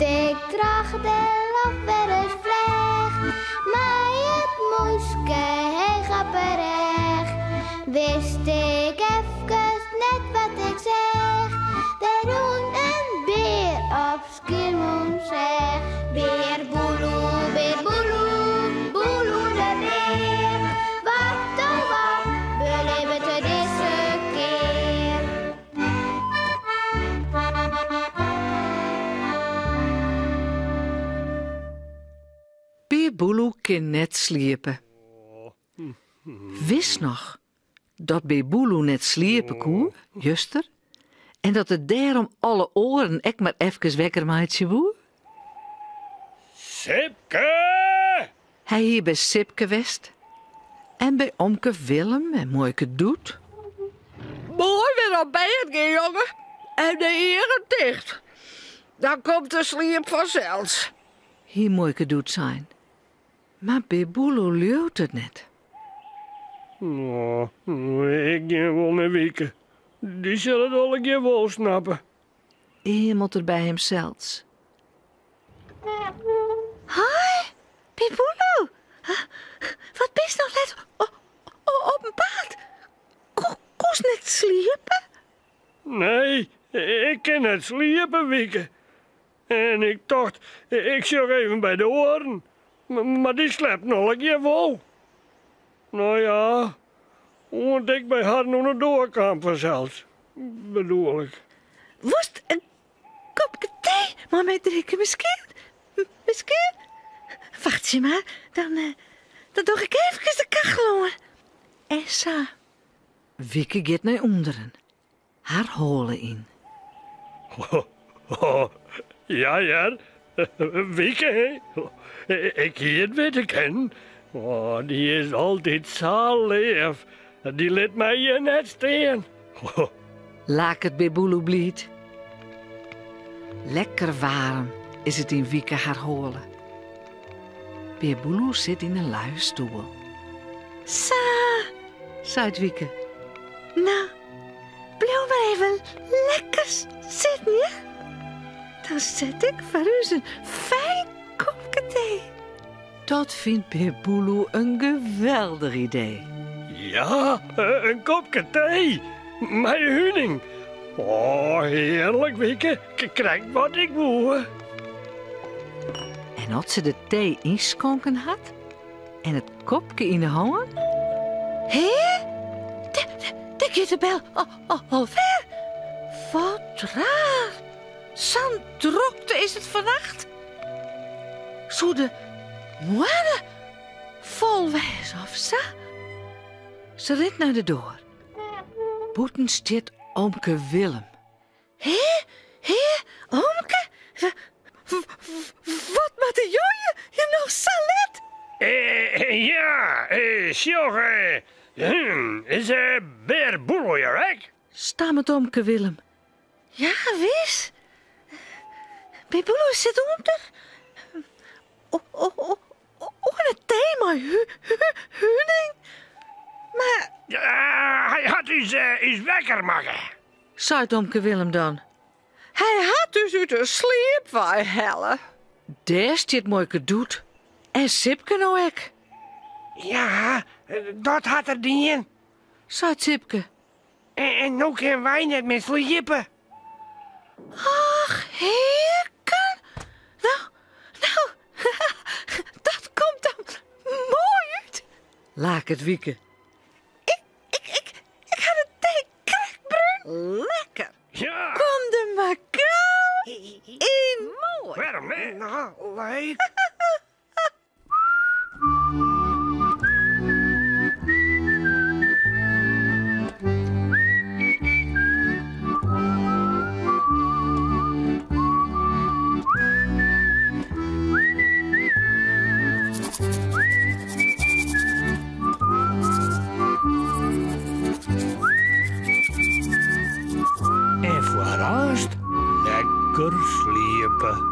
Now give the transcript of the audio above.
Ik troch de loft wer ris fleach, mei it mûske heech op 'e rêch, wist ik efkes net wat ik seach. Der rûn in bear op Skiermûntseach. Bear Boeloe, bear Boeloe, Boeloe de bear. Wat oh wat belibbet er dizze kear? Bear Boeloe kin net sliepe. Witst noch dat Bear Boeloe net sliepe koe juster en dat er dêrom alle oaren ek mar efkes wekker meitsje woe? Sipke! Hy hie by Sipke west en by omke Willem en muoike Doet. Moai wer op bêd gean, jonge, en de eagen ticht. Dan komt de sliep fansels, hie muoike Doet sein. Mar Bear Boeloe leaut it net. No, ik gean wol nei Wieke. Dy sil it allegear wol snappe. Eamelt er by himsels. Hoi, Bear Boeloe. Wat bist noch let op 'en paad? Koest net sliepe? Nee, ik kin net sliepe, Wieke. En ik tocht, ik sjoch even by de oaren. Mar dy slepten allegear wol. No ja, oant ik by harren oan de doar kaam fansels, bedoel ik. Wolst in kopke tee mei my drinke miskien? Miskien? Wachtsje mar, dan dan doch ik efkes de kachel oan. En sa. Wieke giet nei ûnderen. Har hoale yn. Ja hear, Wieke hè? Ik hie it witte kinnen. Oh, dy is altyd sa leaf. Dy lit my hjir net stean. Laket Bear Boeloe bliid. Lekker waarm is it yn Wieke har hoale. Bear Boeloe sit yn in luie stoel. Sa, seit Wieke. No, bliuw mar even lekker sitten, ja? Dan set ik foar ús in fijn kopke tee. Dat fynt Bear Boeloe in geweldich idee. Ja, in kopke tee mei huning. Oh, hearlik, Wieke. Krekt wat ik woe. En as se de tee ynskonken hat en it kopke yn 'e hân. Hé? Dêr giet de bel alwer. Wat raar. Sa'n drokte is it fannacht. Soe de moanne fol wêze of sa? Se rint nei de doar. Bûten stiet omke Willem. Hé, hé, omke? Wat moatte jo hjir noch sa let? Ja, sjoch, is Bear Boeloe hjir ek? Stammet omke Willem. Ja, wis. Bear Boeloe sit ûnder. Oan 'e tee mei huning. Mar. Hy hat ús wekker makke. Seit omke Willem dan. Hy hat ús út 'e sliep wei helle. Dêr stiet muoike Doet en Sipke no ek. Ja, dat hat er dien. Seit Sipke. En no kinne wy net mear sliepe. Ach, hearken. No, no, dat komt dan moai út. Laket Wieke. Ik, ik, ik, ik ha de tee krekt brún. Lekker. Ja. Kom der mar gau yn. Moai. Wêrom net? No, leuk. En foarearst lekker sliepe.